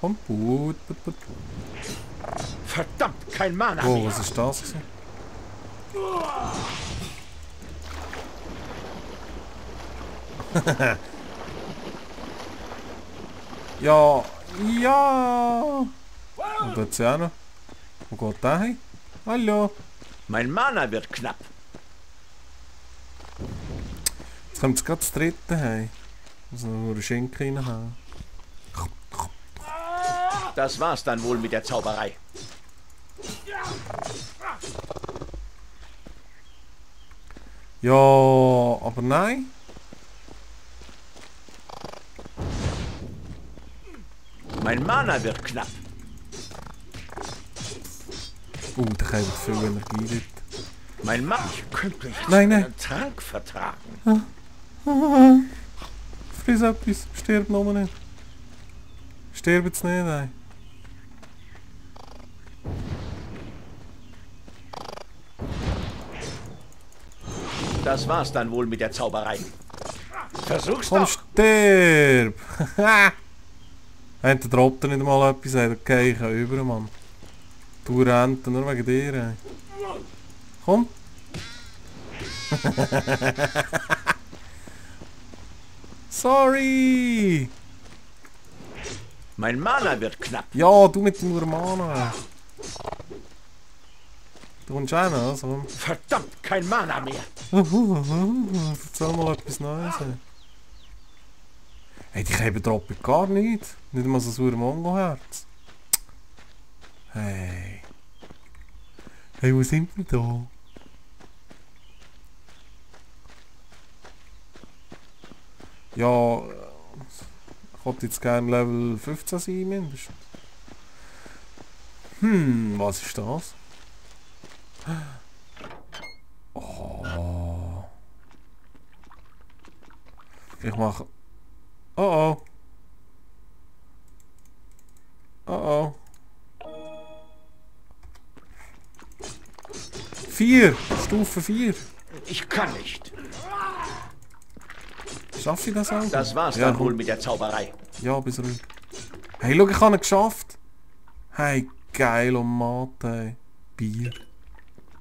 Komm, gut. Verdammt, kein Mana Oh, mehr. was ist das gewesen? Ja, ja. Und dort ist ja auch noch. Wo geht der hin? Hallo. Mein Mana wird knapp. Jetzt kommt gerade das dritte heim. Muss noch nur einen Schinken reinhauen. Das war's dann wohl mit der Zauberei. Ja, aber nein. Mein Mana wird knapp. Da kommt viel Energie dort. Mein Mana. Ich könnte nicht Nein, nein. einen Trank vertragen. Friss etwas. Stirb noch nicht. Stirb jetzt nicht, ey. Das war's dann wohl mit der Zauberei. Versuch's Komm, doch. stirb! Hat der Drotter nicht mal etwas gesagt? Okay, ich kann über, Mann. Du Rente, nur wegen dir, ey. Komm! Sorry! Mein Mana wird knapp. Ja, du mit dem Urmana. Du kommst auch noch, also. Verdammt, kein Mana mehr. Erzähl mal etwas Neues. Hey, die haben droppen gar nicht. Nicht mal so ein Mongo-Herz. Hey. Hey, wo sind wir da? Ja, ich wollte jetzt gerne Level 15 sein, mindestens. Was ist das? Oh. Ich mache... Oh oh. Oh oh. 4! Stufe 4! Ich kann nicht. Schaffe ich das auch? Das war's Ja, dann wohl komm. mit der Zauberei. Ja, bis ruhig. Hey, schau, ich habe ihn geschafft! Hey, geil und Mate, hey. Bier.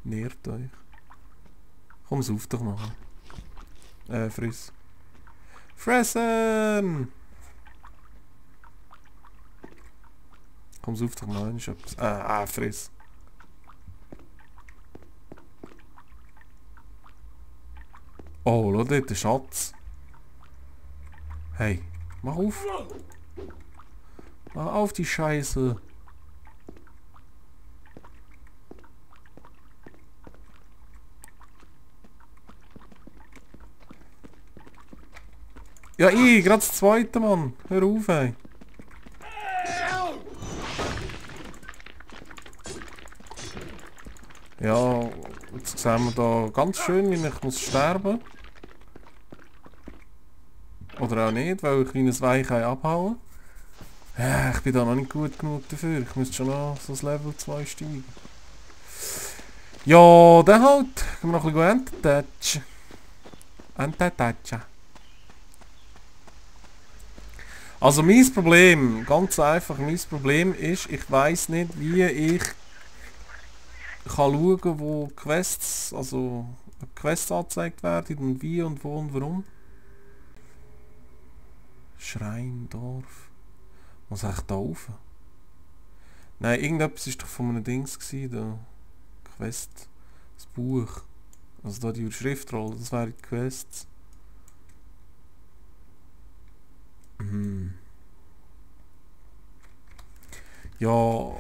Nährt euch. Komm, sauf doch noch. Friss. Fressen! Komm, sauf doch mal, ist etwas. Friss. Oh, schau dort, der Schatz. Hey, mach auf. Mach auf die Scheiße. Ja, gerade das zweite, Mann. Hör auf, ey. Ja, jetzt sehen wir da ganz schön, wie ich muss sterben. Oder auch nicht, weil ich wie ein Weichei abhauen. Ja, ich bin da noch nicht gut genug dafür. Ich müsste schon noch so das Level 2 steigen. Ja, dann halt. Gehen wir noch ein bisschen entertatchen. Entertatchen. Also mein Problem, ganz einfach, mein Problem ist, ich weiss nicht, wie ich kann schauen, wo Quests, also Quests angezeigt werden und wie und wo und warum. Schreindorf. Was ist echt da rauf? Nein, irgendetwas ist doch von einem Dings gewesen, da. Quest. Das Buch. Also da die Schriftrolle, das wären die Quests. Ja.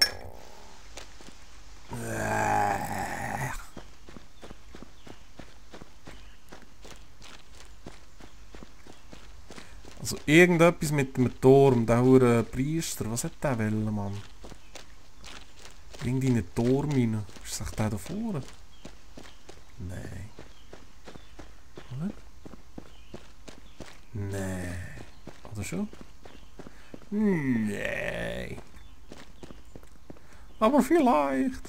Also irgendetwas mit dem Turm, der hure Priester, was hat der wollen, Mann? Irgendwie in einen Turm rein. Ist das der da vorne? Nein. Oder? Nein. Oder schon? Nein. Aber vielleicht.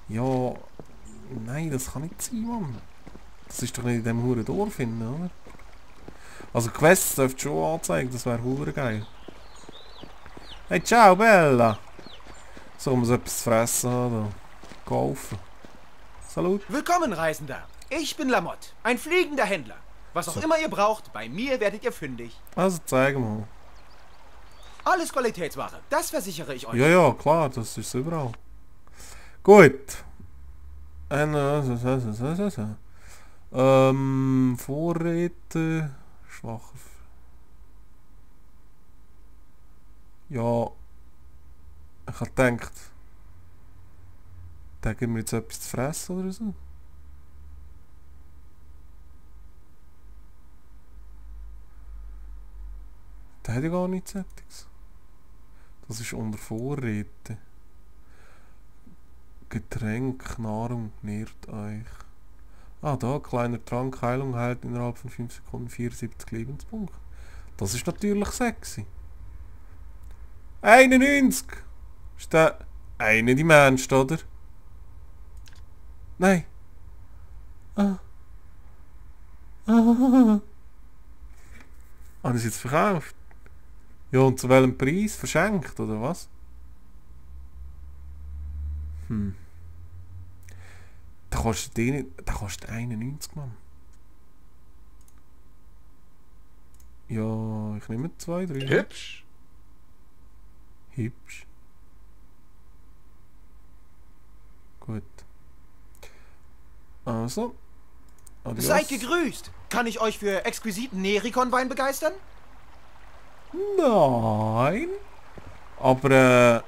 Ja. Nein, das kann nicht sein, Mann. Das ist doch nicht in dem Huren Dorf, oder? Also Quests dürft schon anzeigen, das wäre hure geil. Hey, ciao, Bella. So, muss etwas zu fressen haben. Kaufen. Salut. Willkommen, Reisender. Ich bin Lamotte, ein fliegender Händler. Was auch immer ihr braucht, bei mir werdet ihr fündig. Also, zeig mal. Alles Qualitätsware, das versichere ich euch. Ja, ja, klar, das ist überall. Gut. Vorräte. Schwache. Ja. Ich habe gedacht. Da geben wir jetzt etwas zu fressen oder so. Der hat ja gar nichts Sättiges. Das ist unter Vorräte. Getränk, Nahrung, nährt euch. Ah, da, kleiner Trank, Heilung heilt innerhalb von 5 Sekunden 74 Lebenspunkte. Das ist natürlich sexy. 91! Ist der eine die Mensch, oder? Nein. Ah. Ah. Haben sie jetzt verkauft? Ja, und zu welchem Preis? Verschenkt, oder was? Der kostet 91, Mann. Ja, ich nehme 2, 3. Hübsch. Hübsch. Gut. Also. Adios. Seid gegrüßt. Kann ich euch für exquisiten Nerikon-Wein begeistern? Nein. Aber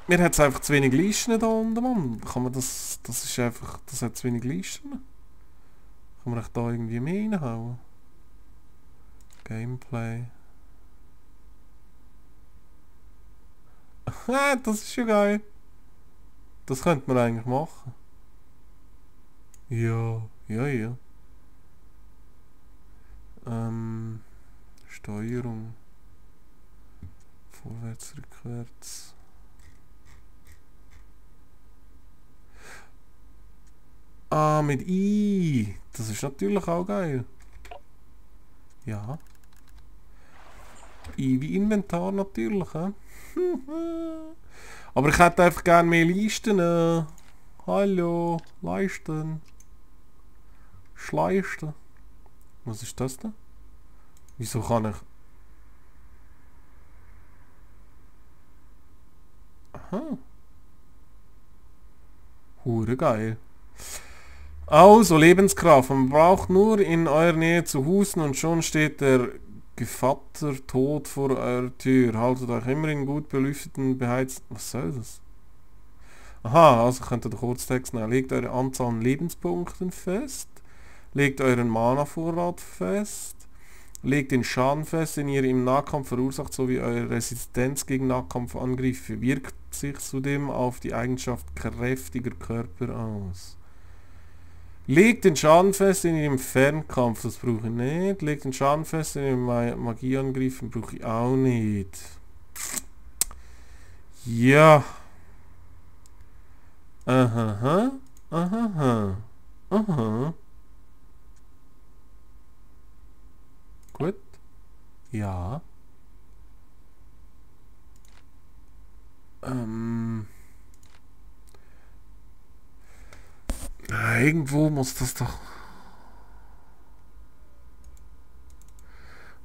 mir hat es einfach zu wenig Listen da unten, Mann. Kann man das ist einfach, das hat zu wenig Listen. Kann man da irgendwie mehr reinhauen? Gameplay. Das ist ja geil. Das könnte man eigentlich machen. Ja, ja. Steuerung. Vorwärts, rückwärts. Ah, mit I. Das ist natürlich auch geil. Ja. I wie Inventar natürlich, hä? Aber ich hätte einfach gerne mehr Leisten. Hallo, Leisten. Schleisten. Was ist das denn? Wieso kann ich... Aha. Hure geil. Also, Lebenskraft. Man braucht nur in eurer Nähe zu husten und schon steht der Gevatter tot vor eurer Tür. Haltet euch immer in gut belüfteten, beheizten... Was soll das? Aha, also könnt ihr den Kurztext nehmen. Legt eure Anzahl an Lebenspunkten fest. Legt euren Mana-Vorrat fest. Legt den Schaden fest, den ihr im Nahkampf verursacht, sowie eure Resistenz gegen Nahkampfangriffe. Wirkt sich zudem auf die Eigenschaft kräftiger Körper aus. Legt den Schaden fest, den ihr im Fernkampf, das brauche ich nicht. Legt den Schaden fest, den ihr im Magieangriffen, brauche ich auch nicht. Ja. Aha. Aha. Aha. Gut. Ja. Irgendwo muss das doch...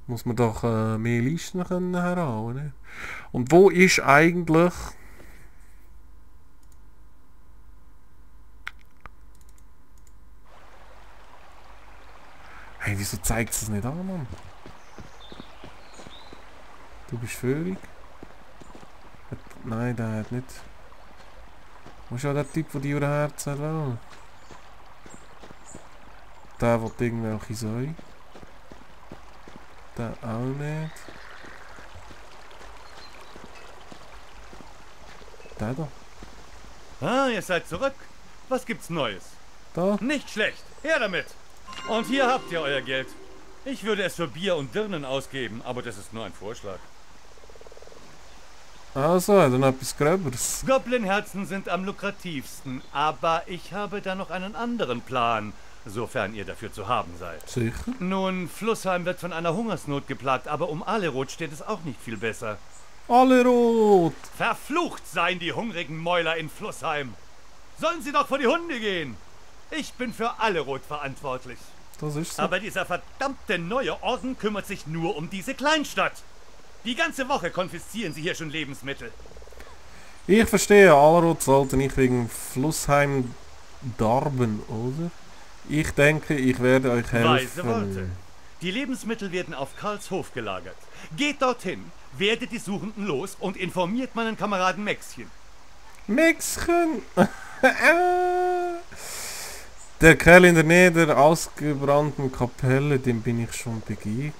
Muss man doch mehr Listen können herausholen, ne? Und wo ist eigentlich... Hey, wieso zeigt es nicht an, Mann? Du bist völlig. Nein, der hat nicht. Wo ist ja der Typ, der die Herzen hat? Der will irgendwelche Säue. Der auch nicht. Der da. Ah, ihr seid zurück. Was gibt's Neues? Da. Nicht schlecht. Her damit. Und hier habt ihr euer Geld. Ich würde es für Bier und Dirnen ausgeben, aber das ist nur ein Vorschlag. Also, dann etwas Gröberes. Goblin-Herzen sind am lukrativsten, aber ich habe da noch einen anderen Plan, sofern ihr dafür zu haben seid. Sicher? Nun, Flussheim wird von einer Hungersnot geplagt, aber um Aleroth steht es auch nicht viel besser. Alle rot. Verflucht seien die hungrigen Mäuler in Flussheim. Sollen sie doch vor die Hunde gehen. Ich bin für alle Rot verantwortlich. Das ist so. Aber dieser verdammte neue Orden kümmert sich nur um diese Kleinstadt. Die ganze Woche konfiszieren sie hier schon Lebensmittel. Ich verstehe, Alrot sollte nicht wegen Flussheim darben, oder? Ich denke, ich werde euch Weise Worte. helfen. Die Lebensmittel werden auf Karls Hof gelagert. Geht dorthin, werdet die Suchenden los und informiert meinen Kameraden Mäxchen. Mäxchen! Der Kerl in der Nähe der ausgebrannten Kapelle, dem bin ich schon begegnet.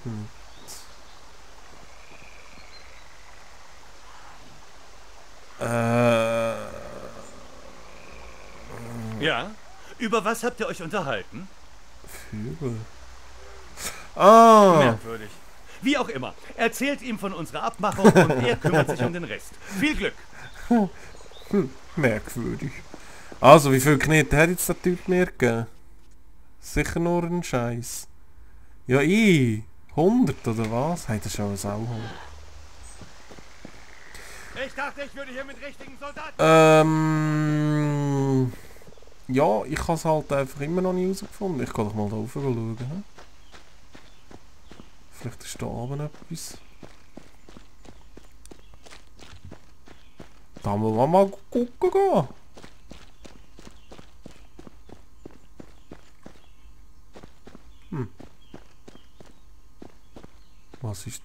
Ja? Über was habt ihr euch unterhalten? Vögel. Ah! Merkwürdig. Wie auch immer, erzählt ihm von unserer Abmachung und er kümmert sich um den Rest. Viel Glück! Merkwürdig. Also, wie viel Knete hat jetzt der Typ mir gegeben? Sicher nur ein Scheiß. Ja, 100 oder was? Hat er schon ein Sauhund? Ich dachte, ich würde hier mit richtigen Soldaten... Ja, ich habe es halt einfach immer noch nie herausgefunden. Ich kann doch mal da rauf schauen. He? Vielleicht ist da oben etwas. Da müssen wir mal gucken gehen. Was ist...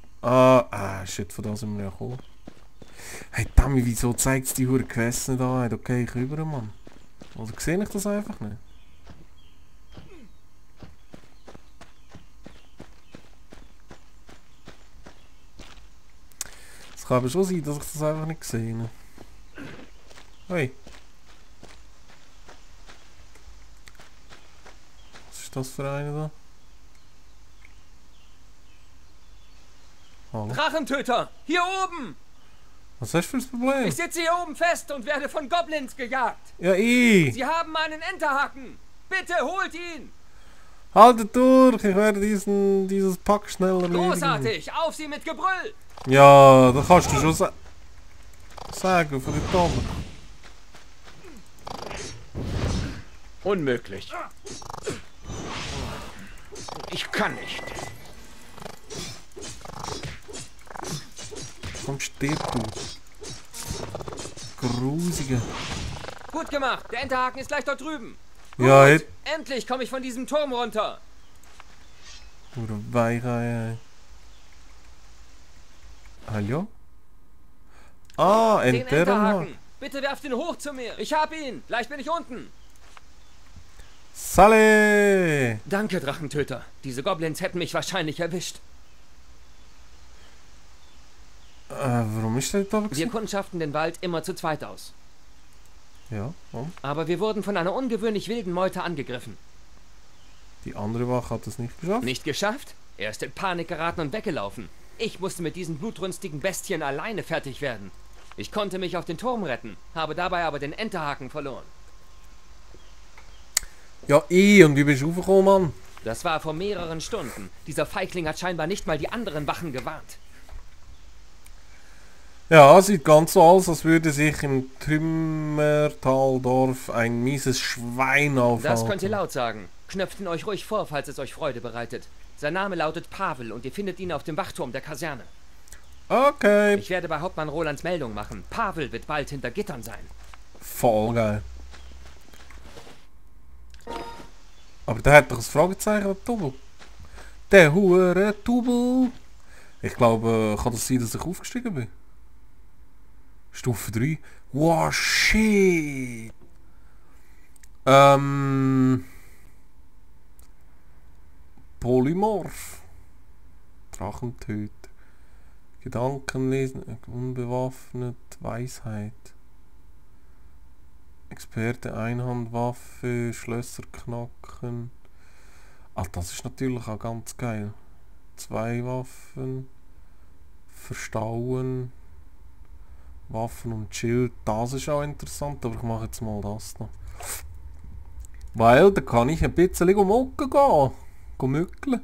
shit, von da sind wir ja gekommen. Hey, Tammy, wieso zeigt es die Hure Quest nicht an? Da gehe ich rüber, Mann. Oder sehe ich das einfach nicht? Es kann aber schon sein, dass ich das einfach nicht gesehen habe. Hey. Was ist das für eine da? Hallo? Drachentöter! Hier oben! Was hast du für ein Problem? Ich sitze hier oben fest und werde von Goblins gejagt. Ja, Sie haben meinen Enterhaken. Bitte holt ihn. Haltet durch! Ich werde dieses Pack schnell erledigen. Großartig. Auf sie mit Gebrüll. Ja, das kannst du schon sagen von den Toten. Unmöglich. Ich kann nicht. Komm, stirb du. Grusige. Gut gemacht. Der Enterhaken ist gleich dort drüben. Ja, Gut. jetzt. Endlich komme ich von diesem Turm runter. Oder Weichei. Hallo? Ah, Den Enterhaken. Enterhaken. Bitte werft ihn hoch zu mir. Ich hab ihn. Gleich bin ich unten. Sale! Danke, Drachentöter. Diese Goblins hätten mich wahrscheinlich erwischt. Warum ist der da Wir gewesen? kundschaften den Wald immer zu zweit aus. Ja, und? Aber wir wurden von einer ungewöhnlich wilden Meute angegriffen. Die andere Wache hat es nicht geschafft. Nicht geschafft? Er ist in Panik geraten und weggelaufen. Ich musste mit diesen blutrünstigen Bestien alleine fertig werden. Ich konnte mich auf den Turm retten, habe dabei aber den Enterhaken verloren. Ja, und wie bist du aufgekommen, Mann? Das war vor mehreren Stunden. Dieser Feigling hat scheinbar nicht mal die anderen Wachen gewarnt. Ja, sieht ganz so aus, als würde sich im Trümmertaldorf ein mieses Schwein aufhalten. Das könnt ihr laut sagen. Knöpft ihn euch ruhig vor, falls es euch Freude bereitet. Sein Name lautet Pavel und ihr findet ihn auf dem Wachturm der Kaserne. Okay. Ich werde bei Hauptmann Rolands Meldung machen. Pavel wird bald hinter Gittern sein. Voll geil. Aber der hat doch ein Fragezeichen, der Tubel. Der hure Tubel. Ich glaube, kann das sein, dass ich aufgestiegen bin? Stufe 3. Wow, shit. Polymorph. Drachentöter. Gedankenlesen. Unbewaffnet. Weisheit. Experte, Einhandwaffe, Schlösser knacken. Ah, das ist natürlich auch ganz geil. 2 Waffen. Verstauen. Waffen und Schild. Das ist auch interessant, aber ich mache jetzt mal das noch. Weil, da kann ich ein bisschen mucken gehen. Mückeln.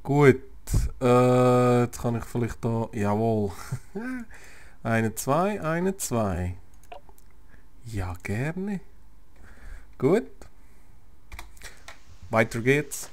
Gut, Jetzt kann ich vielleicht da... Jawohl. Eine 2, eine 2. Ja, gerne. Gut. Weiter geht's.